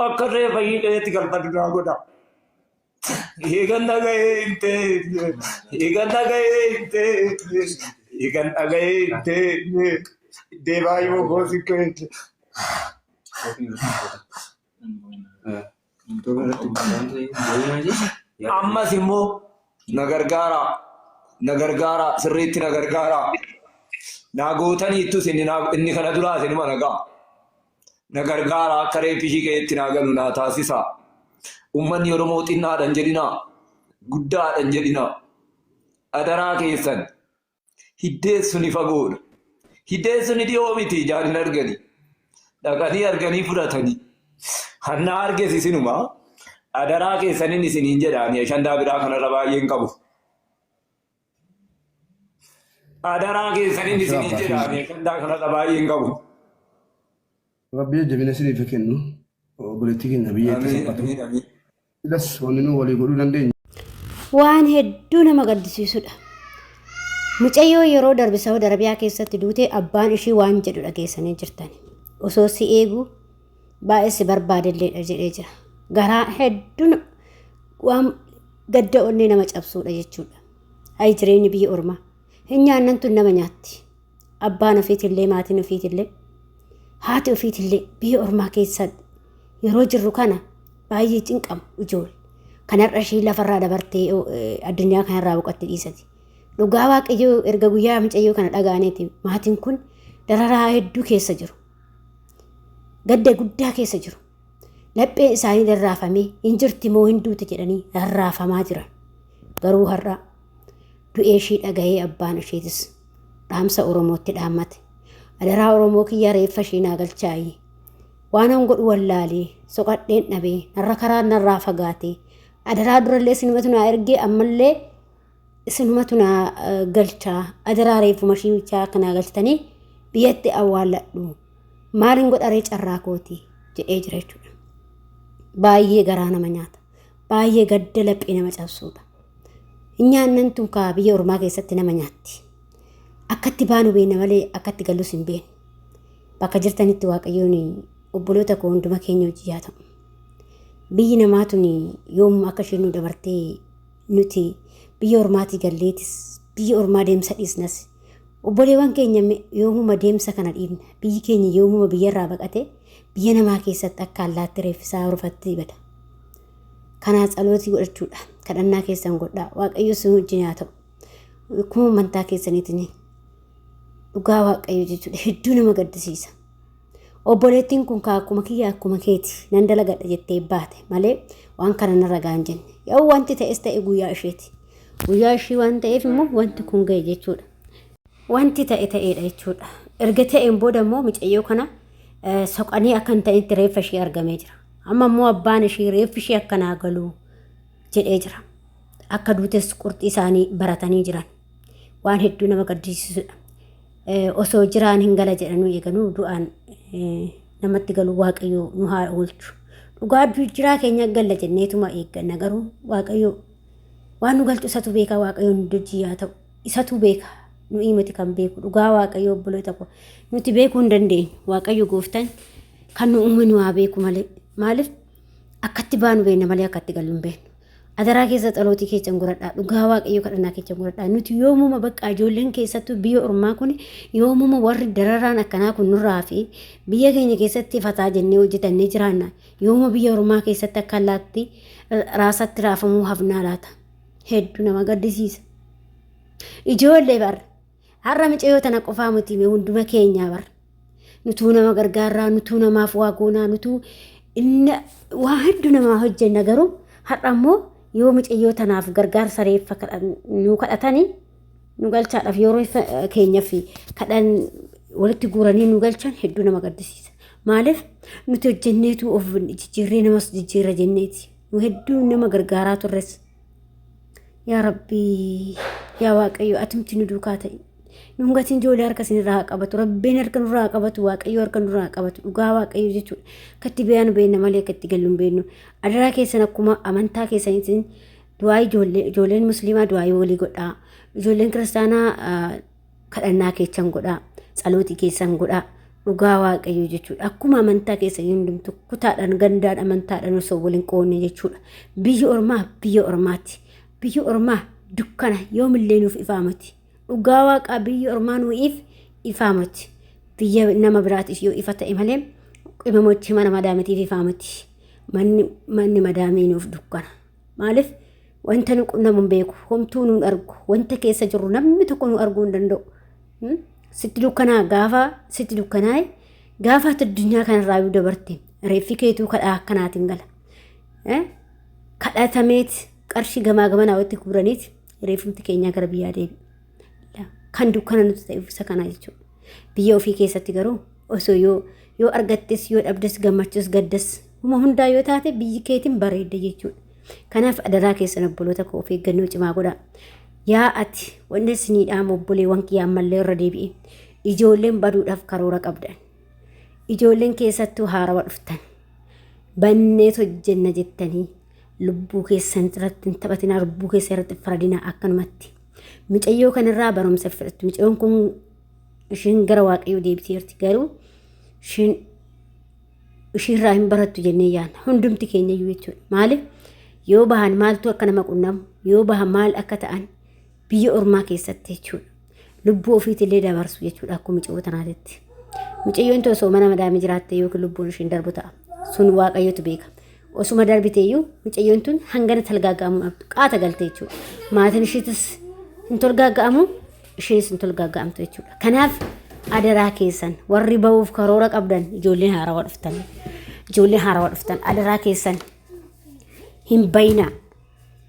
Akka reeffa ishii qe'eetti galfadhu naa godha. Eegan dhaga'ee hin teenye. Eegan dhaga'ee hin teenye. Eegan dhaga'ee hin teenye. Deemaa yoo goosi keenya. Ammas immoo na gargaaraa. Na gargaaraa. Sirriitti na gargaaraa. Naa gootaniittus inni inni kana duraa isinuma nagaa. Na gargaaraa akka reeffi ishii qe'eetti naa galu naa taasisaa. Uummanni Oromoo xinnaadha hin jedhinaa. Guddaadha hin jedhinaa. Adaraa keessan. Hiddeessu ni fagoodha. Hiddeessu ni dhiyoo miti ijaan hin argani. Dhaqanii arganii fudhatanii. Hannaa arges isinuma. Adaraa keessanin isiniin jedha ani ashandaa biraa kanarra baay'ee hin qabu. Adaraa keessanin Abshir isiniin abbaa jedha ani keenya. ashandaa kanarra baay'ee hin qabu. Rabbi jajjabina isiniif haa kennu. Obboleettii keenya biyya itti Amiin salphatu. amiin amiin. Silas wanni nu walii godhuu dandeenyu. Waan hedduu nama gaddisiisudha. Mucayyoo yeroo darbe Saawud Arabiyaa keessatti duute abbaan ishii waan jedhu dhageessanii jirtan. Osoo si eegu baay'ee si barbaadelleedha jedhee jira. Garaa hedduu waan gadda onnee nama cabsuudha jechuudha. Ayi jireenyi biyya ormaa. Hin nyaannan tun nama nyaatti. Abbaan ofiitillee maatiin ofiitillee haati ofiitillee biyya ormaa keessa yeroo jirru kana baay'ee cinqamu ijoollee. Kanarra ishii lafarraa dabartee addunyaa kanarraa boqotte dhiisati. Dhugaa waaqayyoo erga guyyaa mucayyoo kana dhaga'aniiti maatiin kun dararaa hedduu keessa jiru. Gadda guddaa keessa jiru. Lapheen isaanii rarraafamee hin jirti moo hin duute jedhanii rarraafamaa jiran. Garuu har'a du'ee ishii dhaga'ee abbaan isheetis dhaamsa Oromootti dhaammate. Adaraa Oromoo kiyya reeffa ishii naa galchaayi. Waanan godhu wallaalee soqadheen dhabee narra karaan narraa fagaatee adaraa durallee isinumatu naa ergee ammallee isinumatu naa galchaa adaraa reeffuma ishii bichaa akka naa galchitanii biyyatti awwaalladhu maalin godharee carraa kooti jedhee jira jechuudha. Baay'ee garaa nama nyaata. Baay'ee gadda laphee nama cabsuudha. Hin nyaannan tun kaa biyya ormaa keessatti nama nyaatti. Akkatti baanu beekna malee akkatti gallus hin beeknu. Bakka jirtanitti Waaqayyoon obboloota koo hunduma keenya hojii haa ta'u. Biyyi namaa tun yoom akka isheen nu dabartee nuti biyya ormaatii galleetis biyya ormaa deemsa dhiisnas. Obboleewwan keenya yoomuma deemsa kana dhiibna. Biyyi keenya yoomuma biyyarraa baqate biyya namaa keessatti akka allaatti reeffisaa horfatti bada. Kanaa tsalootii godhachuudha. Kadhannaa keessan godhaa. Waaqayyo isin wajjin haa ta'u. Akkuma amantaa keessaniitiin dhugaa waaqayyo jechuudha. Hedduu nama gaddisiisa. Obboleettiin kun kaa akkuma kiyya akkuma keeti nan dalagadha jettee baate malee waan kana narra gahan jenne. Yoo wanti ta'es ta'e guyyaa isheeti. Guyyaa ishii waan ta'eef immoo wanti kun ga'e jechuudha. Wanti ta'e ta'eedha jechuudha. Erga ta'een booda immoo mucayyoo kana soqanii akka hin ta'initti reeffa ishee argamee jira. Amma immoo abbaan ishii reeffi ishee akka naa galu jedhee jira. Akka duutes qurxii isaanii baratanii jiran. Waan hedduu nama gaddisiisudha. Osoo jiraan hin gala jedhanuu eeganuu du'aan namatti galu waaqayyo nu haa oolchu. Dhugaa jiraa keenya galla jenneetuma eegganna garuu waaqayyo waan nu galchu isatu beeka waaqayyo nu wajjin haa ta'u. Isatu beeka nu miti kan beeku dhugaa waaqayyo obboloota koo nuti beekuu hin dandeenyu waaqayyo gooftaan kan nu uume nu haa beeku malee maaliif akkatti baanu beekna malee akkatti gallu hin beeknu. Adaraa keessa xalootii keessan godhadhaa dhugaa waaqayyo kadhannaa keessan godhadhaa nuti yoomuma bakka ijoolleen keessattuu biyya ormaa kun yoomuma warri dararaan akkanaa kun nurraa fi biyya keenya keessatti fataa jennee hojjetannee jiraanna yoomuma biyya ormaa keessatti akka allaatti raasatti raafamuu hafnaa laata hedduu nama gaddisiisa. Ijoollee bar har'a mucayyoo tana qofaa miti mee hunduma keenyaa bar nutuu nama gargaarraa nutuu namaaf waa goonaa nutuu inni waa hedduu namaa hojjenna garuu har'a immoo yoo mucayyoo tanaaf gargaarsa reeffa nu kadhatanii nu galchaadhaaf yoo reeffa keenyaaf kadhan walitti guuranii nu galchan hedduu nama gaddisiisa. Maaliif nuti hojjenneetu of jijjiirree namas jijjiirra jenneeti. Nu hedduu nama gargaaraa turres. Yaa Rabbii, yaa Waaqayyo, atumti nu duukaa ta'i. Nun gatiin ijoollee harka isinirraa haa qabatu. Rabbiin harka nurraa haa qabatu. Waaqayyo harka nurraa haa qabatu. Dhugaa Waaqayyo jechuudha. Akka itti beeyanu beekna malee akka itti gallu hin beeknu. Adaraa keessan akkuma amantaa keessaniitiin du'aa ijoollee ijoolleen musliimaa du'aa walii godhaa. Ijoolleen kiristaanaa kadhannaa keessan godhaa. Tsalootii keessan godhaa. Dhugaa Waaqayyoo jechuudha. Akkuma amantaa keessanii hundumtu kutaadhaan gandaan amantaadhaan osoo waliin qoodne jechuudha. Biyyi ormaa biyya ormaati. Biyyi ormaa dukkana yoomillee nuuf ifaa miti. Dhugaa Waaqaa biyyi ormaa nuuf ifaa miti. Biyya nama biraatiif yoo ifa ta'e malee qimamochi mana madaamitiif ifaa miti. Manni manni madaamii nuuf dukkana. Maaliif wanta nu qunnamu hin beeku, homtuu nu hin argu, wanta keessa jirru namni tokko nu arguu hin danda'u. Sitti dukkanaa gaafa sitti dukkanaa'e gaafa ati addunyaa kanarraa yoo dabarte reeffi keetuu kadhaa akkanaatiin gala. Kadhatameet qarshii gamaa gamanaa walitti guuraniit reeffumti keenyaa gara biyyaa deebi'a. Kan dukkana nuti ta'e isa kanaa jechuudha. Biyya ofii keessatti garuu osoo yoo yoo argattes yoo dhabdes gammachuus gaddas huma hundaa yoo taate biyyi keetiin bareedda jechuudha. Kanaaf adaraa keessan obboloota koo of eeggannoo cimaa godhaa. Yaa ati wanni isinii dhaamu obboleewwan kiyya ammallee irra deebi'e. Ijoolleen baduudhaaf karoora qabdan. Ijoolleen keessattuu haarawa dhuftan. Banneet hojjenna jettanii lubbuu keessan irratti hin taphatinaa, lubbuu keessan irratti hin faradinaa akkanumatti. Micayyoo kanarraa barumsa fudhattu. Micayyoon kun ishiin gara Waaqayyoo deebiteerti garuu ishiin ishiirraa hin barattu jennee yaadna. Hundumti keenya iyyuu jechuudha. Maaliif yoo bahan maaltu akka nama qunnamu, yoo bahan maal akka ta'an biyya ormaa keessatti jechuudha. Lubbuu ofiitillee dabarsu jechuudha akkuma mucayyoo tanaatitti. Mucayyoon tun osoo mana madaamii jiraatte yookiin lubbuun ishiin darbu ta'a. Sun Waaqayyotu beeka. Osuma darbite iyyuu mucayyoon tun hangana talgaaga'amuu dhabdu qaata galte jechuudha. Maatiin ishiitis hin tolgaaga'amu, isheenis hin tolgaaga'amtu jechuudha. Kanaaf adaraa keessan warri ba'uuf karoora qabdan ijoolleen haarawaa dhuftan ijoolleen haarawaa dhuftan adaraa keessan hin bayinaa.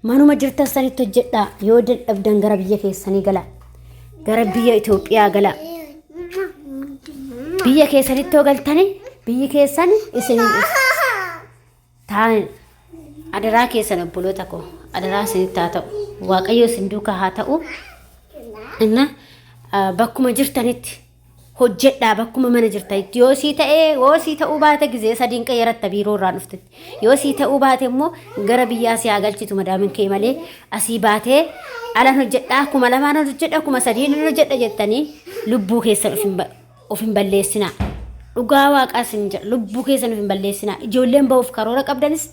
Manuma jirtan sanitti hojjedhaa yoo dadhabdan gara biyya keessanii galaa. Gara biyya Itoophiyaa galaa. Biyya keessanitti yoo galtani biyyi keessan isin Taan adaraa keessan obboloota koo adaraa isinitti haa ta'u waaqayyo isin duukaa haa ta'u inna bakkuma jirtanitti hojjedhaa bakkuma mana jirtanitti yoo sii ta'ee yoo sii ta'uu baate gizee sadiin qayyaratta biiroo irraa dhuftetti yoo sii ta'uu baate immoo gara biyyaa si haa galchitu madaamin kee malee asii baatee alan hojjedhaa 2000 hojjedha 3000 hojjedha jettanii lubbuu keessan of hin balleessinaa. Dhugaa waaqaa isin jedha lubbuu keessan of hin balleessinaa. Ijoolleen ba'uuf karoora qabdanis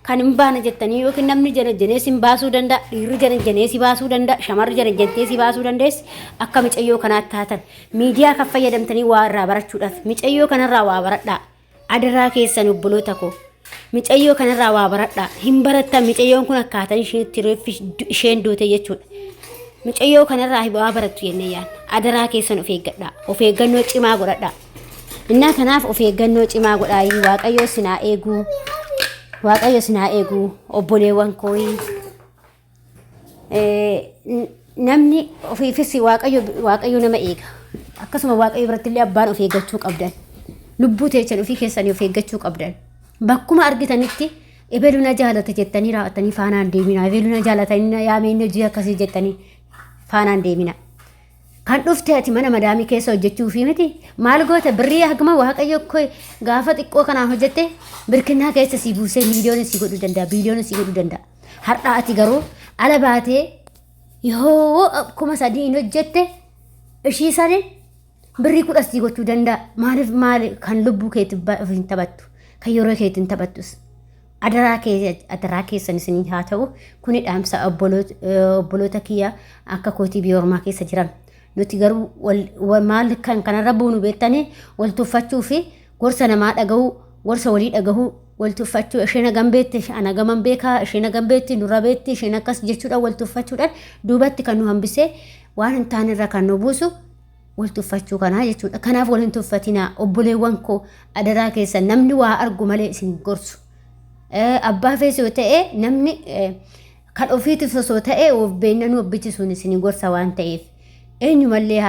kan hin baane jettanii yookiin namni janajjanee sin baasuu danda'a, dhiirri janajjanee si baasuu danda'a, shamarri janajjantee si baasuu dandeessi. Akka micayyoo kanaatti taatan miidiyaa kan fayyadamtanii waa irraa barachuudhaaf micayyoo kanarraa waa baradhaa. Adaraa keessan obboloota koo micayyoo kanarraa waa baradhaa. Hin barattan micayyoon kun akkaataan isheen itti reeffi isheen duute jechuudha. Micayyoo kanarraa waa barattu jennee yaadna. Adaraa keessan of eeggadhaa. Of eeggannoo cimaa godhadhaa. Innaa kanaaf of eeggannoo cimaa godhaa. Waaqayyoo sinaa eeguu. Waaqayyo sinaa eeguu obboleewwan kooyi. Namni ofiifis waaqayyo waaqayyo nama eega. Akkasuma waaqayyo biratti illee abbaan of eeggachuu qabdan. Lubbuu teessan ofii keessanii of eeggachuu qabdan. Bakkuma argitanitti ebelu na jaalata jettanii raawwattanii faanaan deemina. Ebelu na jaalata inni yaamee inni hojii akkasii jettanii faanaan deemina. Kan dhufte ati mana madaamii keessa hojjechuufii miti. Maal goota birrii haguma waaqayyo koo gaafa xiqqoo kanaan hojjette birkinnaa keessa si buusee miiliyoona si godhuu danda'a biiliyoona si godhuu danda'a. Har'a ati garuu ala baatee yoo 3000 hin hojjette ishii sani birrii kudha si gochuu danda'a. Maaliif maali kan lubbuu keetiif hin taphattu kan yeroo keetiin hin taphattus. Adaraa kee adaraa keessan isinii haa ta'u kuni dhaamsa obboloota kiyya akka kootii biyya ormaa keessa jiran. Nuti garuu maal kan kanarra buunu beektanii wal tuffachuu fi gorsa namaa dhagahuu gorsa walii dhagahuu wal tuffachuu isheen hagam beekti ana gaman beekaa isheen hagam beekti nurra beekti isheen akkas jechuudhaan wal tuffachuudhaan duubatti kan nu hambisee waan hin taanerra kan nu buusu wal tuffachuu kanaa jechuudha. Kanaaf wal hin tuffatinaa obboleewwan koo adaraa keessan namni waa argu malee isin hin gorsu. Abbaa fees yoo ta'e namni kan ofiitif osoo ta'e of beennanuu abbichi sun isin gorsa waan ta'eef eenyumallee haa.